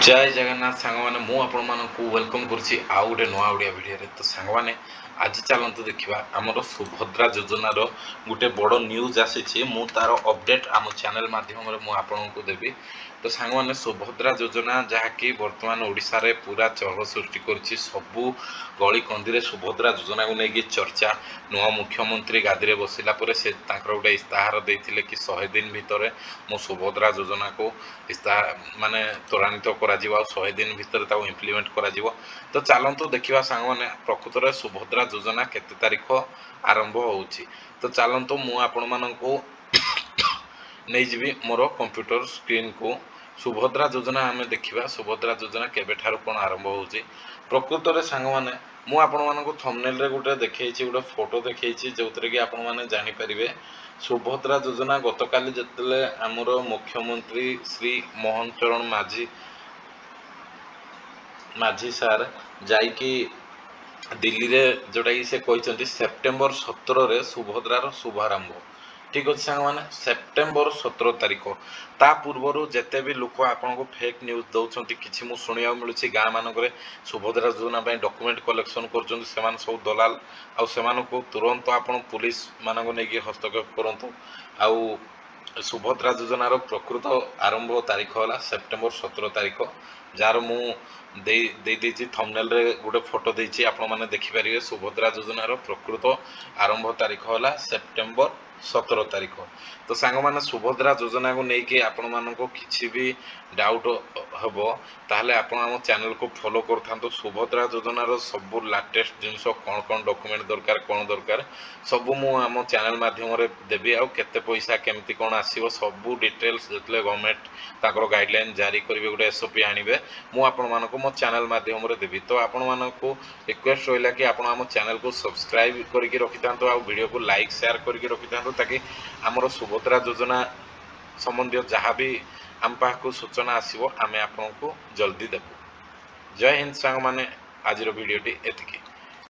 ଜୟ ଜଗନ୍ନାଥ ସାଙ୍ଗମାନେ, ମୁଁ ଆପଣମାନଙ୍କୁ welcome କରୁଛି ଆଉ ଗୋଟେ ନୂଆ ଓଡ଼ିଆ ଭିଡ଼ିଓରେ। ତ ସାଙ୍ଗମାନେ, ଆଜି ଚାଲନ୍ତୁ ଦେଖିବା, ଆମର ସୁଭଦ୍ରା ଯୋଜନାର ଗୋଟେ ବଡ଼ ନ୍ୟୁଜ୍ ଆସିଛି। ମୁଁ ତାର ଅପଡ଼େଟ୍ ଆମ ଚ୍ୟାନେଲ୍ ମାଧ୍ୟମରେ ମୁଁ ଆପଣଙ୍କୁ ଦେବି। ତ ସାଙ୍ଗମାନେ, ସୁଭଦ୍ରା ଯୋଜନା ଯାହାକି ବର୍ତ୍ତମାନ ଓଡ଼ିଶାରେ ପୁରା ଚହଳ ସୃଷ୍ଟି କରିଛି, ସବୁ ଗଳି କନ୍ଦିରେ ସୁଭଦ୍ରା ଯୋଜନାକୁ ନେଇକି ଚର୍ଚ୍ଚା। ନୂଆ ମୁଖ୍ୟମନ୍ତ୍ରୀ ଗାଦିରେ ବସିଲା ପରେ ସେ ତାଙ୍କର ଗୋଟେ ଇସ୍ତାହାର ଦେଇଥିଲେ କି 100 ଦିନ ଭିତରେ ମୁଁ ସୁଭଦ୍ରା ଯୋଜନାକୁ ଇସ୍ତାହାର ମାନେ ତ୍ୱରାନ୍ୱିତ କରାଯିବ ଆଉ 100 ଦିନ ଭିତରେ ତାକୁ ଇମ୍ପ୍ଲିମେଣ୍ଟ କରାଯିବ। ତ ଚାଲନ୍ତୁ ଦେଖିବା ସାଙ୍ଗମାନେ, ପ୍ରକୃତରେ ସୁଭଦ୍ରା ଯୋଜନା କେତେ ତାରିଖ ଆରମ୍ଭ ହେଉଛି। ତ ଚାଲନ୍ତୁ, ମୁଁ ଆପଣମାନଙ୍କୁ ନେଇଯିବି ମୋର କମ୍ପ୍ୟୁଟର ସ୍କ୍ରିନ୍କୁ। ସୁଭଦ୍ରା ଯୋଜନା ଆମେ ଦେଖିବା, ସୁଭଦ୍ରା ଯୋଜନା କେବେଠାରୁ କ'ଣ ଆରମ୍ଭ ହେଉଛି। ପ୍ରକୃତରେ ସାଙ୍ଗମାନେ, ମୁଁ ଆପଣମାନଙ୍କୁ ଥମ୍ବନେଲ୍ରେ ଗୋଟେ ଦେଖେଇଛି, ଗୋଟେ ଫଟୋ ଦେଖେଇଛି, ଯେଉଁଥିରେ କି ଆପଣମାନେ ଜାଣିପାରିବେ ସୁଭଦ୍ରା ଯୋଜନା। ଗତକାଲି ଯେତେବେଳେ ଆମର ମୁଖ୍ୟମନ୍ତ୍ରୀ ଶ୍ରୀ ମୋହନ ଚରଣ ମାଝୀ, ମାଝୀ ସାର୍ ଯାଇକି ଦିଲ୍ଲୀରେ, ଯେଉଁଟାକି ସେ କହିଛନ୍ତି ସେପ୍ଟେମ୍ବର 17ରେ ସୁଭଦ୍ରାର ଶୁଭାରମ୍ଭ। ଠିକ୍ ଅଛି ସାଙ୍ଗମାନେ, ସେପ୍ଟେମ୍ବର 17 ତାରିଖ। ତା ପୂର୍ବରୁ ଯେତେ ବି ଲୋକ ଆପଣଙ୍କୁ ଫେକ୍ ନ୍ୟୁଜ୍ ଦେଉଛନ୍ତି, କିଛି ମୁଁ ଶୁଣିବାକୁ ମିଳୁଛି ଗାଁ ମାନଙ୍କରେ ସୁଭଦ୍ରା ଯୋଜନା ପାଇଁ ଡକୁମେଣ୍ଟ କଲେକ୍ସନ୍ କରୁଛନ୍ତି, ସେମାନେ ସବୁ ଦଲାଲ। ଆଉ ସେମାନଙ୍କୁ ତୁରନ୍ତ ଆପଣ ପୋଲିସ ମାନଙ୍କୁ ନେଇକି ହସ୍ତକ୍ଷେପ କରନ୍ତୁ। ଆଉ ସୁଭଦ୍ରା ଯୋଜନାର ପ୍ରକୃତ ଆରମ୍ଭ ତାରିଖ ହେଲା ସେପ୍ଟେମ୍ବର 17 ତାରିଖ, ଯାହାର ମୁଁ ଦେଇ ଦେଇଛି, ଥମ୍ବନେଲ୍ରେ ଗୋଟେ ଫଟୋ ଦେଇଛି, ଆପଣମାନେ ଦେଖିପାରିବେ। ସୁଭଦ୍ରା ଯୋଜନାର ପ୍ରକୃତ ଆରମ୍ଭ ତାରିଖ ହେଲା ସେପ୍ଟେମ୍ବର 17 ତାରିଖ। ତ ସାଙ୍ଗମାନେ, ସୁଭଦ୍ରା ଯୋଜନାକୁ ନେଇକି ଆପଣମାନଙ୍କୁ କିଛି ବି ଡାଉଟ୍ ହେବ, ତାହେଲେ ଆପଣ ଆମ ଚ୍ୟାନେଲକୁ ଫଲୋ କରିଥାନ୍ତୁ। ସୁଭଦ୍ରା ଯୋଜନାର ସବୁ ଲାଟେଷ୍ଟ ଜିନିଷ, କ'ଣ କ'ଣ ଡକୁମେଣ୍ଟ ଦରକାର, କ'ଣ ଦରକାର, ସବୁ ମୁଁ ଆମ ଚ୍ୟାନେଲ ମାଧ୍ୟମରେ ଦେବି। ଆଉ କେତେ ପଇସା କେମିତି କ'ଣ ଆସିବ, ସବୁ ଡିଟେଲ୍ସ ଯେତେବେଳେ ଗଭର୍ଣ୍ଣମେଣ୍ଟ ତାଙ୍କର ଗାଇଡ଼ଲାଇନ୍ ଜାରି କରିବେ, ଗୋଟେ ଏସ୍ଓପି ଆଣିବେ, ମୁଁ ଆପଣମାନଙ୍କୁ ମୋ ଚ୍ୟାନେଲ ମାଧ୍ୟମରେ ଦେବି। ତ ଆପଣମାନଙ୍କୁ ରିକ୍ୱେଷ୍ଟ ରହିଲା କି ଆପଣ ଆମ ଚ୍ୟାନେଲକୁ ସବସ୍କ୍ରାଇବ୍ କରିକି ରଖିଥାନ୍ତୁ ଆଉ ଭିଡ଼ିଓକୁ ଲାଇକ୍ ସେୟାର କରିକି ରଖିଥାନ୍ତୁ, ତାକି ଆମର ସୁଭଦ୍ରା ଯୋଜନା ସମ୍ବନ୍ଧୀୟ ଯାହା ବି ଆମ ପାଖକୁ ସୂଚନା ଆସିବ, ଆମେ ଆପଣଙ୍କୁ ଜଲ୍ଦି ଦେବୁ। ଜୟ ହିନ୍ଦ ସାଙ୍ଗମାନେ, ଆଜିର ଭିଡ଼ିଓଟି ଏତିକି।